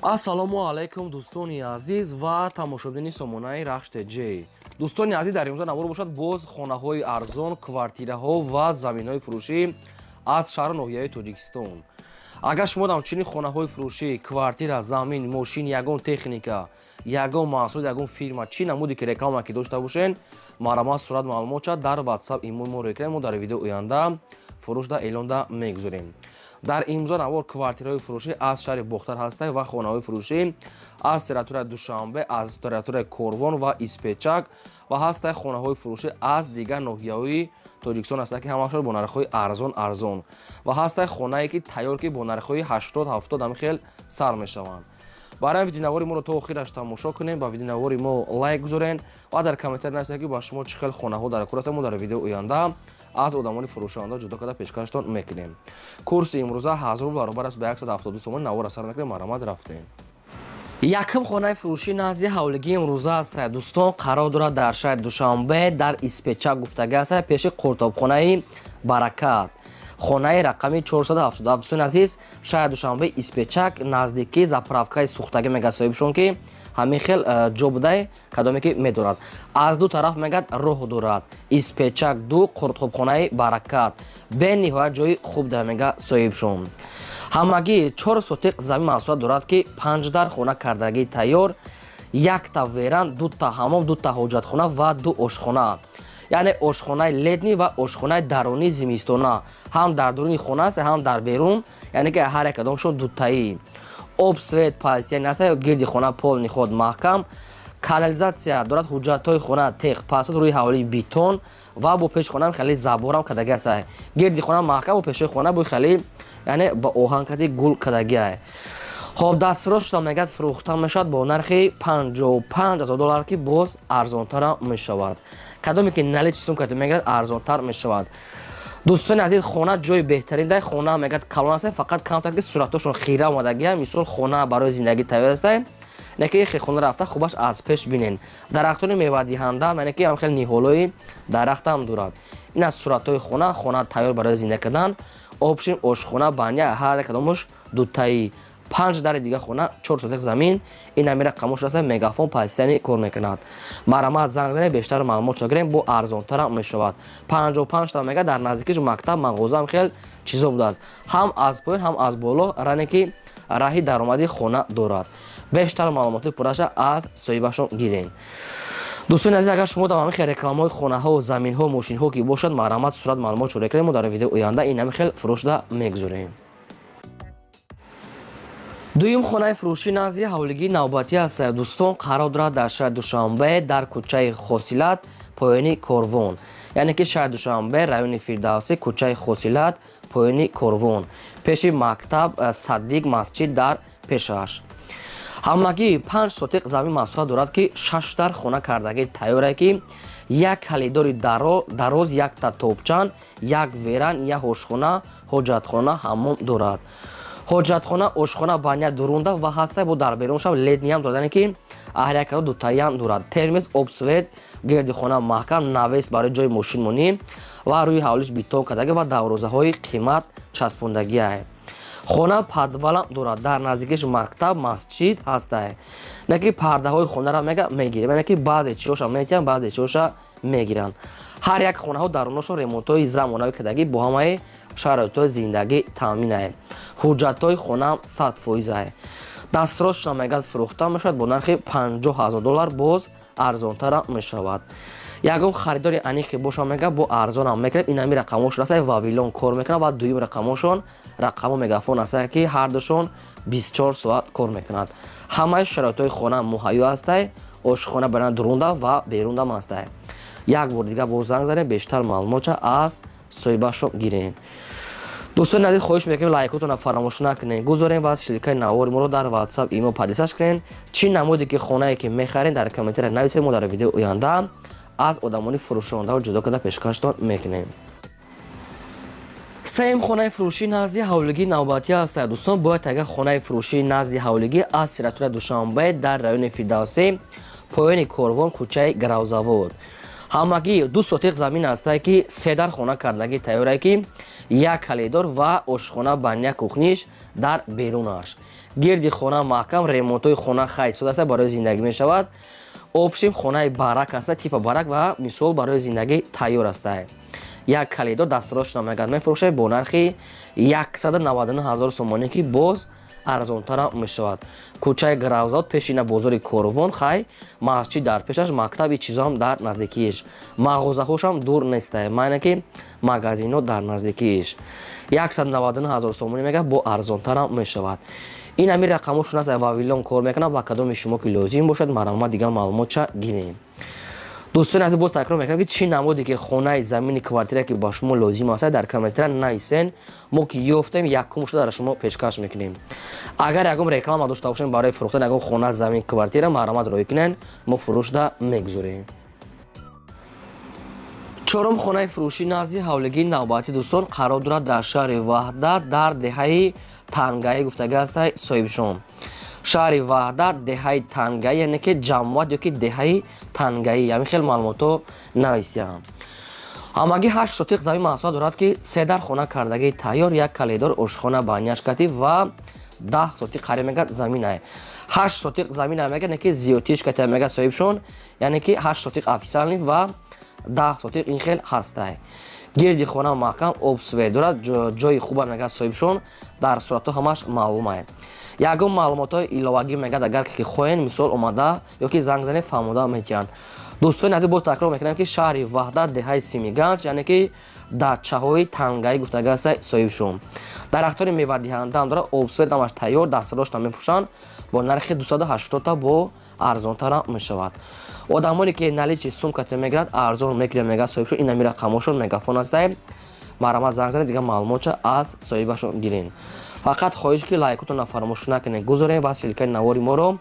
Ассалому алайкум, дӯстони азиз ва тамошобини сомонаи Рахш ТЖ. Дӯстони азиз, дар имрӯза навор бошад боз хонаҳои арзон, квартираҳо ва заминҳои фурӯшӣ аз шаҳру ноҳияи Тоҷикистон. Агар шумо ҳамчунин хонаҳои фурӯшӣ, квартира, замин, мошин, ягон техника, ягон маҳсулот, ягон фирма, чӣ намуде ки реклама ки дошта бошед, марҳамат, сурат, маълумот шад дар WhatsApp, имои мо рекрем, мо дар видео оянда фурӯшда эълонда мегузорем. Дар имрӯза навор квартираҳои фурӯшӣ аз шаҳри Бохтар ҳастад ва хонаҳои фурӯшӣ аз территорияи Душанбе, аз территорияи Корвон ва Испечак ва ҳастад хонаҳои фурӯшӣ аз дигар ноҳияҳои Тоҷикистон ҳастад, ки ҳамашон бо нархҳои арзон арзон ва ҳастад хонае ки тайёр, ки бо нархҳои 80, 70 ҳамин хел сар мешаванд. Барои видеонавори моро то охираш тамошо кунем, ба видеонавори мо лайк гузорен ва дар комментарий нависед, ки ба шумо чӣ хел хонаҳо дар кор ҳастанд. Мо дар видео оянда аз одамони фурӯшанда ҷудо карда пешкаштон мекунем. Курси имрӯза 1000 рубл баробар аст ба 172 сомон. Навора сар мекунем, марҳамат, рафтем. Якум хонаи фурӯшӣ назди ҳавлигии имрӯза аст, дӯстон, қарор дорад дар шаҳри Душанбе, дар Испечак гуфтага аст, пеши қуртобхонаи Баракат, хонаи рақами 477. Дӯстони азиз, шаҳри Душанбе, Испечак, наздикии заправкаи сӯхтагӣ мегӯяд соҳибшон, ки ҳамин хел ҷо будай, кадоме ки медорад, аз ду тараф мегӯяд роҳ дорад. Испечак ду, қуртобхонаи Баракат, бениҳоят ҷои хуб да мега соҳибшон. Ҳамагӣ 4 сотиқ замин масоҳат дорад, ки панҷ дар хона кардагии тайёр, якта веран, дута ҳамом, дута ҳоҷатхона ва ду ошхона, яъне ошхонаи летний ва ошхонаи дарунии зимистона, ҳам дар дуруни хона аст, ҳам дар берун, яъне ки ҳар як кадомшон дутаӣ. Об, свет, пасияни аст, гирди хона полный ход маҳкам, канализация дорад. Ҳуҷҷатҳои хона техпаспорт, рӯи ҳавлии бетон ва бо пеши хона хеле заборам кадаги аст. Гирди хона маҳкам, бо пешои хона бо хеле, яъне ба оҳан кади гул кадагиа. Хоб, дастрош мегӯяд, фурӯхта мешавад бо нархи 55 000 доллар, ки боз арзонтарам мешавад. Кадоме ки наличный сум карда мегӯяд, арзонтар мешавад. Дӯстони азиз, хона ҷои беҳтарин дай, хона мегӯяд калон аст, фақат камтар ки суратҳошон хира омадагия. Мисол, хона барои зиндагӣ тайёр аст, не ки хона рафта хубаш аз пеш бинен. Дарахтони мевадиҳанда, яъне ки ҳам хеле ниҳолҳои дарахтам дорад. Ин аз суратҳои хона. Хона тайёр барои зинда кардан, общем, ошхона, баня, ҳар як кадомаш дутаӣ, панҷ дари дига хона, 4 сотиқ замин. Ин ҳами рақамош аст, мегафон пасияни кор мекунад. Марҳамат, занг занед, бештар маълумот гирем, бо арзонтарам мешавад. 55 та мега, дар наздикиш мактаб, мағозаам хел чизо будааст, ҳам аз поён, ҳам аз боло ране ки раҳи даромади хона дорад. Бештар маълумоти пурраша аз соҳибашон гирем. Дӯстони азиз, агар шумо дар ҳамин хел рекламаҳои хонаҳо, заминҳо, мошинҳо ки бошад, марҳамат, сурат, маълумот шуда кунем, мо дар видео оянда ин ҳамин хел фурӯшда мегузорем. Дуюм хонаи фурӯшӣ назди ҳавлигии навбатӣ аст, дӯстон, қарор дорад дар шаҳри Душанбе, дар кӯчаи Хосилат, поёни Корвон, яъне ки шаҳри Душанбе, райони Фирдавсӣ, кӯчаи Хосилат, поёни Корвон, пеши мактаб Саддик, масҷид дар пешаш. Ҳамагӣ 5 сотиқ замин масоҳат дорад, ки шаш дар хона кардагӣ тайёре, ки як калидори дароз, якта топчан, як веран, як ошхона, ҳоҷатхона, ҳаммом дорад. Ҳоҷатхона, ошхона, баня дурунда ва ҳаста, бо дар берун шав летний ам дорад, яъне ки ҳар яккадо дутаиам дорад. Термез, об, свет, гирди хона маҳкам, навес барои ҷои мошинмонӣ ва рӯи ҳавлиш бетон кардагӣ ва дарвозаҳои қимат часпондагиа. Хона подвал ам дорад, дар наздикиш мактаб, масҷид ҳастае. Не ки пардаҳои хонаро мега мегирем, яъне ки баъзе чиҳоша метиҳанд, баъзе чиҳоша мегиранд. Ҳар як хонаҳо даруношон ремонтҳои замонавӣ кардагӣ, бо ҳамаи шароитҳои зиндагӣ таъминае. Ҳуҷҷатҳои хонаам 100 фоизае. Дастрошна мегӯяд, фурӯхта мешавад бо нархи 50 000 доллар, боз арзонтарам мешавад. Ягон харидори аниқе боша, мега, бо арзонам мекунем. Ин ҳами рақамошон аст, Вавилон кор мекунад ва дуюм рақамошон рақамо мегафон аст, ки ҳардушон 24 соат кор мекунад. Ҳамаи шароитҳои хона муҳайё ҳастай, ошхона бана дурунда ва берундам ҳастай. Як бор дига боз занг занем, бештар маълумотша аз соҳибашон гирем. Дӯстони азиз, хоҳиш мекунем, лайкотонро фаромӯш накунед, гузорем ва ссылка и навори моро дар WhatsApp, имо подписаться кунед. Чӣ намуде ки хонае ки мехарем, дар комментария нависед, мо дар видео оянда аз одамони фурӯшондаро ҷудо карда пешкаштон мекунем. Сеюм хонаи фурӯшӣ назди ҳавлигии навбатӣ аст, дӯстон. Бояд агар хонаи фурӯшӣ назди ҳавлигӣ аз территорияи Душанбе, дар райони Фирдавсӣ, поёни Корвон, кӯчаи Гравзавод. Ҳамагӣ 2 сотиқ замин ҳастае, ки се дар хона кардагӣ тайёрае, ки як калидор ва ошхона, баня, кухниш дар берунаш. Гирди хона маҳкам, ремонтҳои хона хай содаста, барои зиндагӣ мешавад. Общем, хонаи барак аста, типа барак ва мисол барои зиндагӣ тайёр астае. Як калидор дастрош мегад, мефурӯшад бо нархи 199 ҳазор сомонӣ, ки боз арзонтарам мешавад. Кӯчаи Гравзод, пешина бозори Корвон, хай масҷид дар пешаш, мактаби чизоам дар наздикииш, мағозаҳошам дур нестае, майна ки магазинҳо дар наздикииш. 199 ҳазор сомонӣ мега, бо арзонтарам мешавад. Ин ҳамин рақамошон аст, Вавилон кор мекунад. Ба кадоми шумо ки лозим бошад, марҳамат, дигар маълумотча гирем. Дӯстони азиз, боз такрор мекунам, ки чӣ намуде ки хонаи, замини, квартира ки ба шумо лозим аст, дар комментария нависен. Мо ки ёфтем, якум шуда дар шумо пешкаш мекунем. Агар ягон реклама дошта бошем барои фурӯхтани ягон хона, замин, квартира, марҳамат, роҳӣ кунен, мо фурӯшда мегузорем. Чорум хонаи фурӯшӣ назди ҳавлигии навбатӣ, дӯстон, қарор дорад дар шаҳри Ваҳдат, дар деҳаи Тангаӣ гуфтага ҳастай соҳибшон. Шаҳри Ваҳдат, деҳаи Тангаӣ, яъне ки ҷамоат ё ки деҳаи Тангаӣ, ҳамин хел маълумотҳо навистиям. Ҳамагӣ 8 сотиқ замин маҳсулот дорад, ки се дар хона кардагии тайёр, як калидор, ошхона, баняшкатӣ ва 10 сотиқ қариб мегад заминае. 8 сотиқ замина мегад, не ки зиёдтиш кати мегад соҳибшон, яъне ки 8 сотиқ официальный ва 10 сотиқ ин хел ҳастай. Гирди хона маҳкам, об, свет дорад, ҷои хуба мегад соҳибшон, дар суратҳо ҳамаш маълумае. Ягон маълумотҳои иловагӣ мегад, агар ки хоҳен, мисол омада ё ки занг занед, фаҳмода метиҳанд. Дӯстони азиз, боз такрор мекунам, ки шаҳри Ваҳдат, деҳаи Симиганҷ, яъне ки дачаҳои Тангаӣ гуфтага аста соҳибшон. Дарахтони мевадиҳандаам дорад, об, свет ҳамаш тайёр, дастрошта мепӯшанд бо нархи 280-та, бо арзонтарам мешавад. Одамоне ки наличный сумкате мегирад, арзон мекунад, мегӯяд соҳибшон. Ин ами рақамошон мегафон астае, марҳамат, занг занед, дигар маълумотча аз соҳибашон гирен. Фақат хоҳиш, ки лайкотонро фаромӯш накунед, гузорем ва ссылкаи навори моро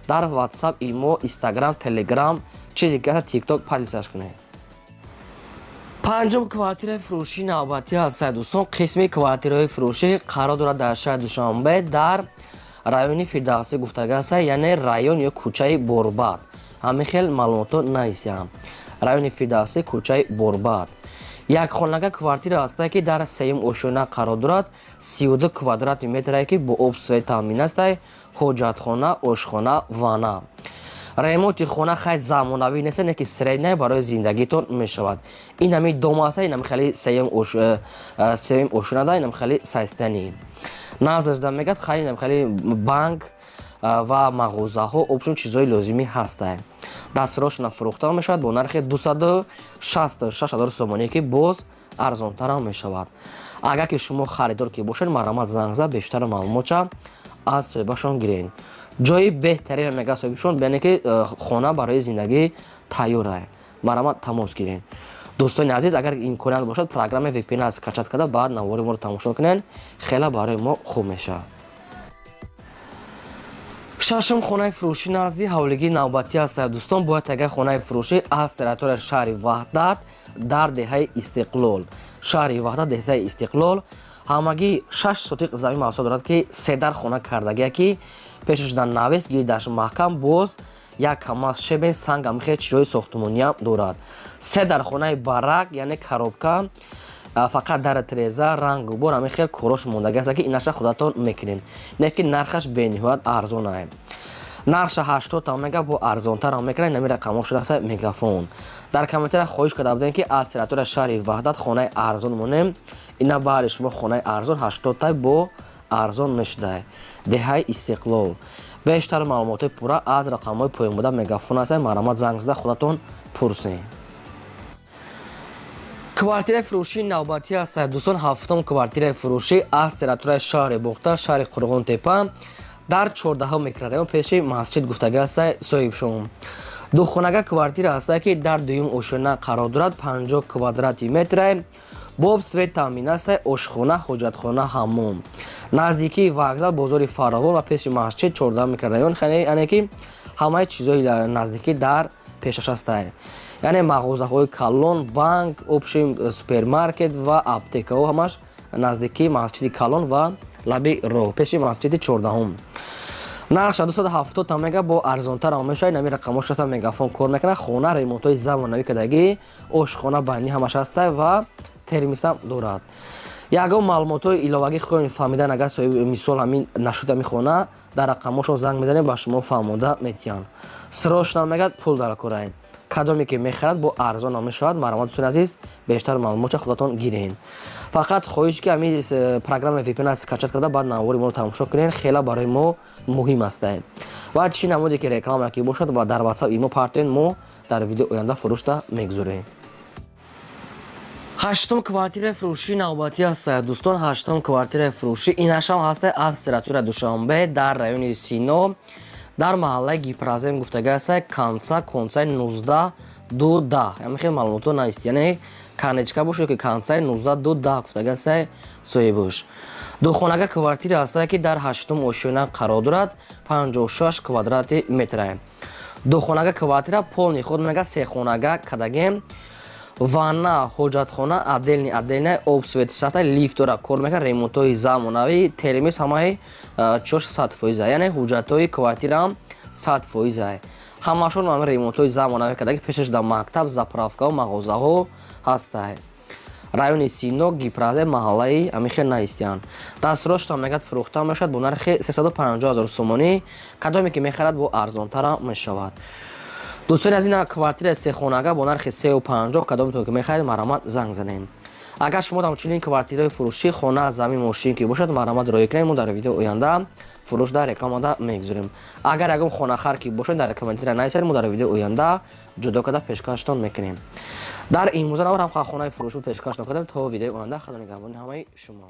дар Ватсап, Имо, Инстаграм, Телеграм, чизе ки ҳаст, Тикток поделиться кунед. Панҷум квартираи фурӯшӣ навбатӣ ҳастад, дӯстон. Қисми квартираҳои фурӯшӣ қарор дорад дар шаҳри Душанбе, дар райони Фирдавсӣ гуфтага аста, яъне район ё кӯчаи Борбад, ҳамин хел маълумотҳо нависиям. Райони Фирдавсӣ, кӯчаи Борбад, як хонага квартира ҳастае, ки дар сеюм ошёна қарор дорад, 32 квадрати метрае, ки бо об, свет таъмин астае, ҳоҷатхона, ошхона, ванна. Ремонти хона хай замонавӣ нест, не ки средняя, барои зиндагитон мешавад. Ин ҳами дом аста, ин ҳами хеле сеюм ошёнада, ин ҳами хеле состояние наздашда мегӯяд. Хай ин ҳами хеле банк ва мағозаҳо, общем, чизҳои лозимӣ ҳастае. Дастрошона фурӯхта мешавад бо нархи 266 ҳазор сомонӣ, ки боз арзонтарам мешавад. Агар ки шумо харидор ки бошед, марҳамат, занг зад, бештар маълумотча аз соҳибашон гирен. Ҷои беҳтарин мега соҳибшон, яъне ки хона барои зиндагӣ тайёрае. Марҳамат, тамос гирен. Дӯстони азиз, агар имконият бошад, программаи VPN скачать карда, баъд навори моро тамошо кунед, хеле барои мо хуб мешавад. Шашум хонаи фурӯшӣ назди ҳавлигии навбатӣ аст, дӯстон. Бояд агар хонаи фурӯшӣ аз территорияи шаҳри Ваҳдат, дар деҳаи Истиқлол, шаҳри Ваҳдат, деҳаи Истиқлол, ҳамагӣ 6 сотиқ замин маҳсул дорад, ки се дар хона кардагия, ки пешаш дар навес, гирдаш маҳкам, боз як камаз щебень, санг, ҳамихел чизҳои сохтмониам дорад. Се дар хонаи барак, яъне коробка, фақат дар треза, рангу бор, ҳамин хел корош мондаги аст, ки инаша худатон мекунед. Не ки нархаш бениҳоят арзонае, нархша 80 та мега, бо арзонтарам мекунад. Инами рақамҳо шудааст, мегафон. Дар комментария хоҳиш карда будем, ки аз территорияи шаҳри Ваҳдат хонаи арзон монем. Ина баҳри шумо хонаи арзон, 80 тай, бо арзон мешудае. Деҳаи Истиқлол. Бештар маълумотҳои пурра аз рақамҳои поёнбуда, мегафон аст, марҳамат, занг зада, худатон пурсед. Квартираи фурӯшии навбатӣ аст, дӯстон. Ҳафтум квартираи фурӯшӣ аз территорияи шаҳри Бохтар, шаҳри Қурғонтепа, дар 14-ҳум микрорайон, пеши масҷид гуфтага аст соҳибшон. Духонага квартира ҳаста, ки дар дуюм ошёна қарор дорад, 50 квадрати метре, бо об, свет таъмин аст, ошхона, ҳоҷатхона, ҳаммом, наздикии вокзал, бозори Фаровон ва пеши масҷид, 14 микрорайон, яъне ки ҳамаи чизҳои наздикӣ дар пешаш ҳастае, яъне мағозаҳои калон, банк, общем, супермаркет ва аптекаҳо ҳамаш наздикии масҷиди калон ва лаби роҳ, пеши масҷиди 14-ҳум. Нархша 270 та мега, бо арзонтар ам мешавад. Нами рақамош ҳаста, мегафон кор мекунад. Хона ремонтҳои замонавӣ кардагӣ, ошхона байни ҳамаш ҳаста ва термисам дорад. Ягон маълумотҳои иловагӣ хоҳем фаҳмидан, агар соҳиби мисол ҳамин нашуд ҳами хона, дар рақамошон занг мезанем, ба шумо фаҳмода метиҳанд. Срочно мегӯяд, пул дар кораем. Кадоме ки мехарад, бо арзон ам мешавад. Марҳамат, дӯстони азиз, бештар маълумотша худатон гирен. Фақат хоҳиш, ки ҳамин программа VPN скачать карда, баъд навори моро тамошо кунен, хела барои мо муҳим астае. Ва чӣ намуде ки реклама ки бошад ва дар WhatsApp, имо партоен, мо дар видео оянда фурӯшта мегузорем. Ҳаштум квартираи фурӯшии навбатӣ аст, дӯстон. Ҳаштум квартираи фурӯшӣ инашам ҳаста аз территория Душанбе, дар райони Сино, дар маҳаллаи Гипрозем гуфтага аста. Конца концаи 19 2 10, ҳамин хел маълумотҳо наист, яъне конечка бошад ки концаи 19 2 10 гуфтага аста соҳибуш. Духонага квартира ҳаста, ки дар ҳаштум ошёна қарор дорад, 56 квадрати метра. Духонага квартира, полный ход мега, сехонага кадагем, ванна, ҳоҷатхона отдельный отдельный, об, свет ҳаста, лифт дора, кор мекунад, ремонтҳои замонавӣ, термис, ҳамаи чош 100%, яъне ҳуҷҷатҳои квартираам 100%. Ҳамашон ҳама ремонтҳои замонавӣ кардаги. Пешаш дар мактаб, заправкаҳо, мағозаҳо ҳастай. Райони Сино, Гипрозем, маҳаллаи амихел наистиянд. Дастроштам мегӯяд, фурӯхта мешавад бо нархи 350 ҳазор сомонӣ. Кадоме ки мехарад, бо арзонтара мешавад. Дӯстони аз ин, квартираи сехонага бо нархи 350, кадометон ки мехаред, марҳамат, занг занед. Агар шумо ҳамчунин квартираи фурӯшӣ, хона, замин, мошин ки бошад, марҳамат, роя кунед, мо дар видео оянда фурӯш дар рекламада мегузорем. Агар ягон хонахар ки бошад, дар комментария нависед, мо дар видео оянда ҷудо карда пешкаштон мекунем. Дар имрӯза навор ҳам хонаи фурӯшӣ пешкаш накардем. То видеои оянда, худо нигаҳбони ҳамаи шумо.